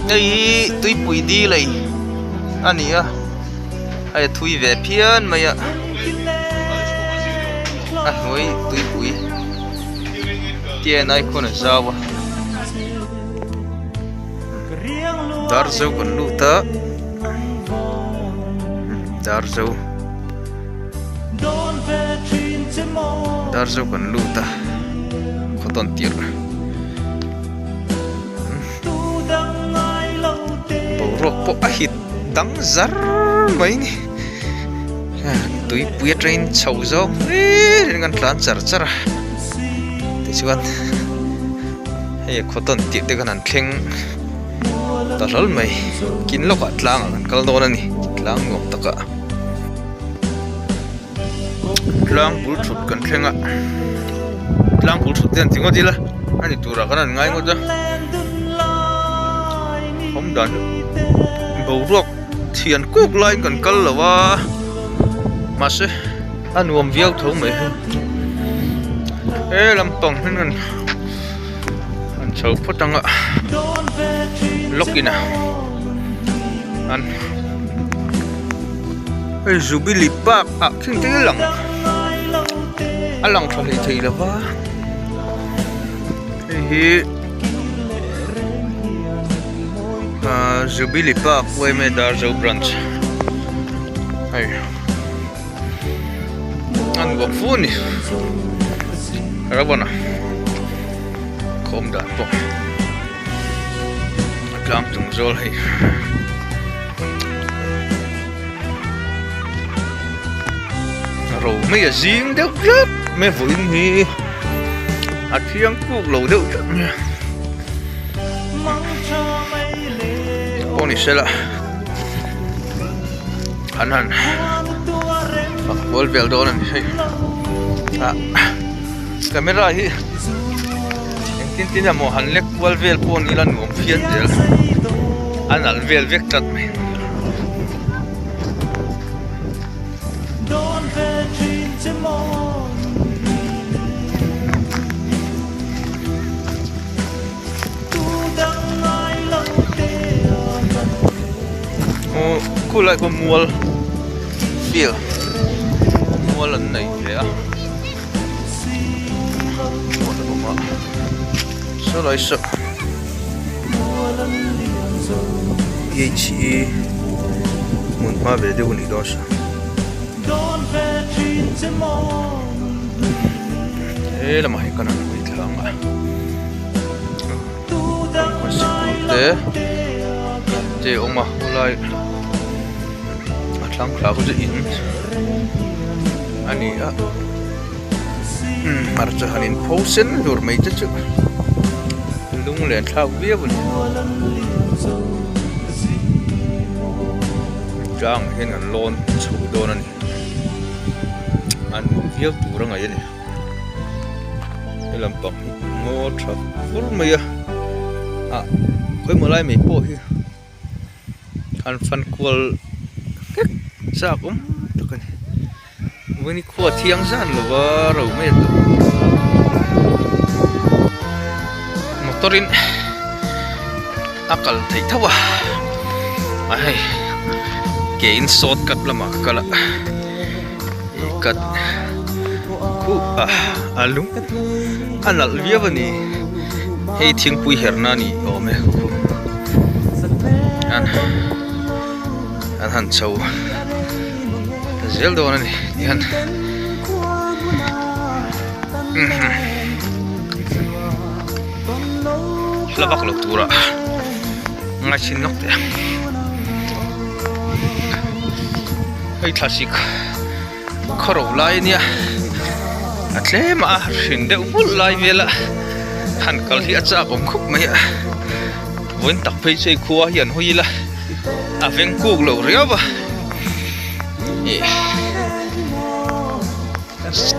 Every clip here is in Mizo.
Hei hi tuipui dil ei a ni a hei a thui ve phian mai a a hnuai tuipui tian ai khawn a zau a Darzo kan lut a Darzo Darzo kan lut a khaw tawn tirh boruak pawh a hit dang zar mai a ni tuipui atangin chho zawng hlir in kan tlan char char a tichuan hei a khaw tawn tirh te khan an thleng ta hlawl mai kin lawkah tlangah kan kal dawn a ni tlang nuam takah. Tlang bul thut kan thleng a tlang bul thut te an ti ngawt ila a ni turah khan an ngai ngawt a awm dan boruak thian kuk laiin kan kal lo a mahse a nuam viau tho mai hei he lampang hi an an chho phawt ang a lock in a an. Hei Jubilee Park ah khin te lang a lang tha hlei thei lova hei hi ahh Jubilee Park Uaime Darzo Branch hei a nuam fu a ni Ravana khawm dan pawh a tlang chung zawl hei. Ro mai a zing deuh tlat mai vawiin hi a thiang kuk lo deuh tlat mai a pawh ni sela an han fak kual vel dawn a ni hei ah camera hi engtin tin emaw han lek kual vel pawh ni ila nuam phian zel a nalh vel vek tlat mai. Aw khulai khaw mual field mual an nei ve a mual a awm a sawlai saw phe hmun hma ve deuh a nih dawn sa he lamah hian kan han hawi thla ang a sikul te te a awm a khawlai a thlang thla khaw chu in a ni a hmarcha han in pho sen hlur mai te chu lung len thlak viau a ni tlang ah hian an lawn chho dawn a ni an hmuh viau tur a ngaih a ni he lampang hi ngaw tha fur mai a ah khawimaw lai mai pawh hi an fan kual hlek chak awm tak a ni vawiin hi khua thiang zan lo va ro mai a tam motor in a kal theih tho a a hei ke in shortcut lamah ka kal a ih cut khuh a a lung a nalh viau a ni hei thingpui herna a ni awm e khu an an han chho zel dawn a ni tihian hla vak lo turah ngai chhin nawk teh ang hei thlasik khawro lai ania a tlem a hrin deuh nghulh lai vel a han kal hi a chak awm khawp mai a vawiin tak phei chu hei khua hi an hawi ila a veng kuk lo riau a ih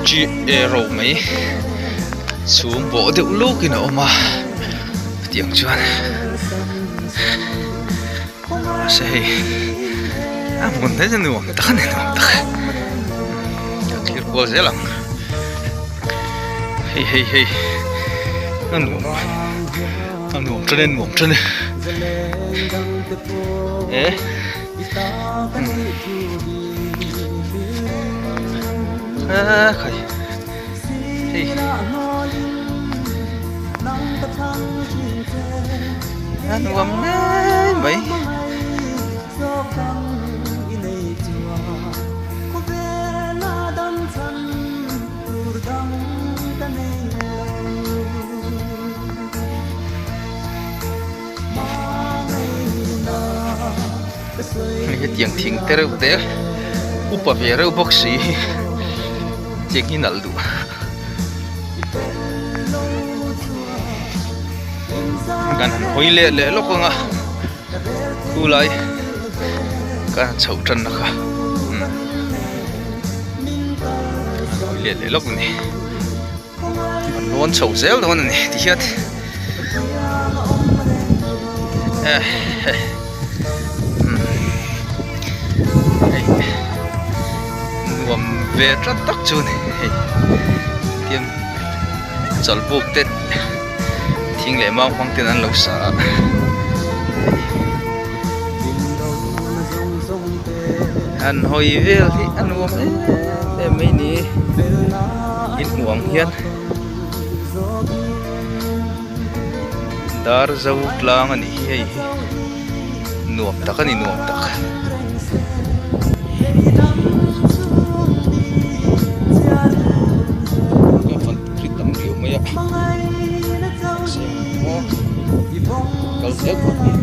Chi ro mai chhum bawh deuh lukin a awm a tiang chuan mahse hei a hmun te chu nuam tak a ni nuam tak ka thlir kual zel ang hei hei hei a nuam a nuam tan e nuam tan e. E a khai hei a nuam mai mai. Hetiang thing te reuh te upa ve reuh bawk si hi tiang hi nalh duh. Kan han hawi leh leh lawk ang a khulai kan han chhoh tan na kha umm an hawi leh leh lawk a ni. An lawn chho zel dawn a ni ti hian hei nuam ve tlat tak chu a ni hei tiang chawlhbuk te thing leh mau hmang ten an lo sa a. An hawi vel hi a nuam em em mai ni. In hmuh ang hian dar zo tlang a nih hi hei hi nuam tak a ni nuam tak. Kal zel phawt ang.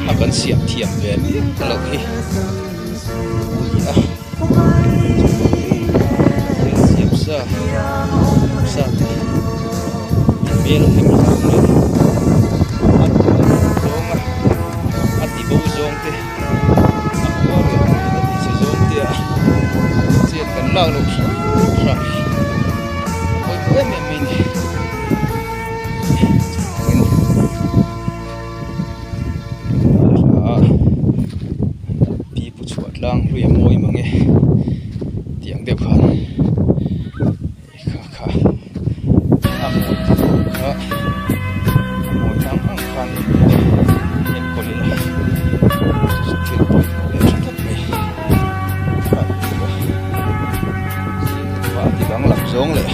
A kan siam thiam ve miah loh hi a ni a thil siam sa sa te hi a hmel hlim zawng leh a zawng a a ti bo zawng te a khua reh a ti chhe zawng te a chet kan lak loh hram hram hi a pawimawh em em mai a ni. Pi pu chhuah tlang hlui a mawi mang e tih ang deuh khan kha kha a mawi kha a mawi tlang ang khan enkawl ila thil pawimawh leh tha tak mai a ti danglam zawng leh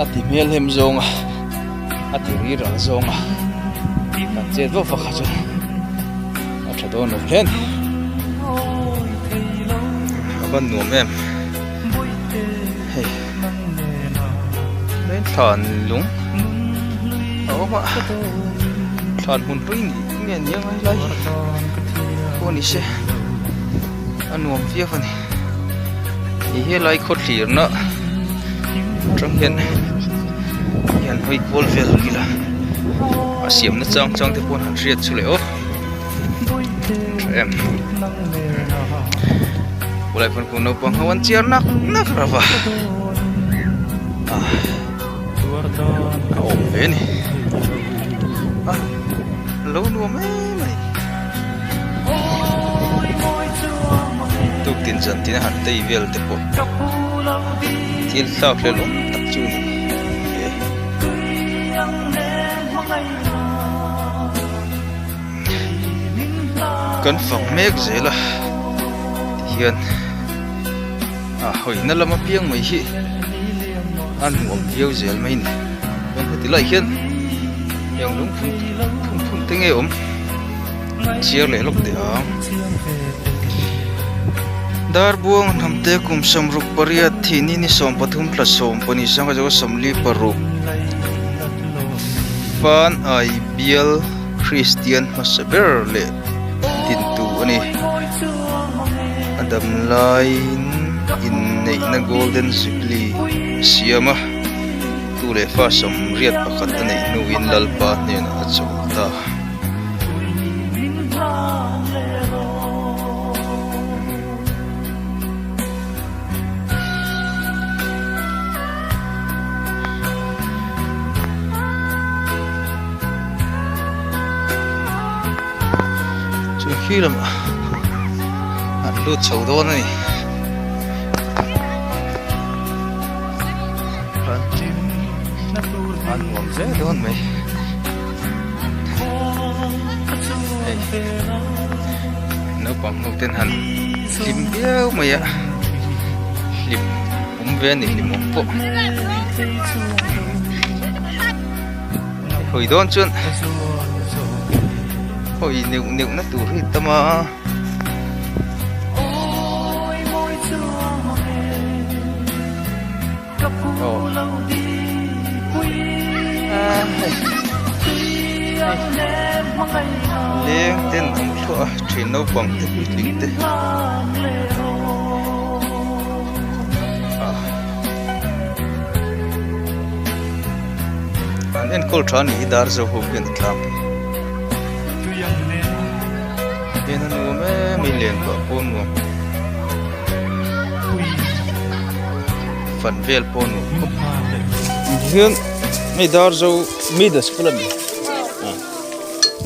a ti hmelhem zawng a. A ti ri ral zawng a, kan chet vak vak kha chu a tha dawn lo hle a ni. A van nuam em hei tlem thlan lung a awm a thlan hmun hlui ni nge ni ang helai hi pawh ni se a nuam viau a ni ih helai khawthlirna atang hian hi han hawi kual vel ang ila a siamna chang chang te pawh an han hriat chu leh aw tha em khulai pawn khu naupang ho an chiar nak nak rava ah a awm ve a ni a lo nuam em mai tuktin zan tin a han tei vel te pawh thil thlak hlel awm tak chu a ni e. Kan fak mek zel a tihian a hawina lam apiang mai hi a nuam viau zel mai a ni chuan heti lai hian eng lungphun phun phun te nge awm. Chhiar leh lawk teh ang. Darbuang hnamte kum 68 thihni ni 13 thla 12 sangha zawka 46 Fan ai bial Kristian hmasa ber leh dintu a ni. A dam laiin inneihna Golden Jubilee a siam a, tu leh fa 81 a neih hnuin Lalpa hnenah a chawl ta. Khi lamah an lut chho dawn a ni. A nuam hle dawn mai. Hei naupang ho ten han hlim viau mai a hlim awm ve a ni hlim awm pawh. Hawi dawn chuan hawi neuh neuh na tur hi tam a. Leng ten an thluah a thian naupang te puitling te. An enkawl tha a nih hi dar zo ho hian a tlang en a nuam em mai len pah pawh a nuam fan vel pawh a nuam khawp hian hei dar zo middle school a ni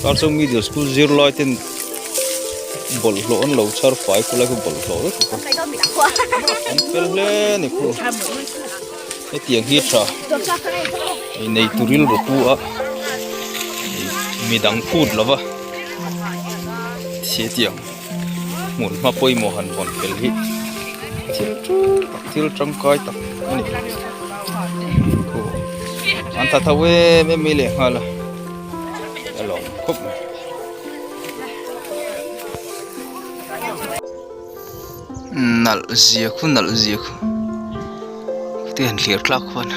dar zo middle school zirlai ten bawlhhlawh an lo chhar fai khawlai kha bawlhhlawh vek a an fel hle a ni khu. Hetiang hi tha nei tu rilru pu a midang phut lova hetiang hmun hma pawimawh han vawn fel hi thil tul tak thil tangkai tak a ni an tha tho em em mai leh nghal a a lawm khawp mai. Nalh zia khu nalh zia khu te han thlir thlak khuan.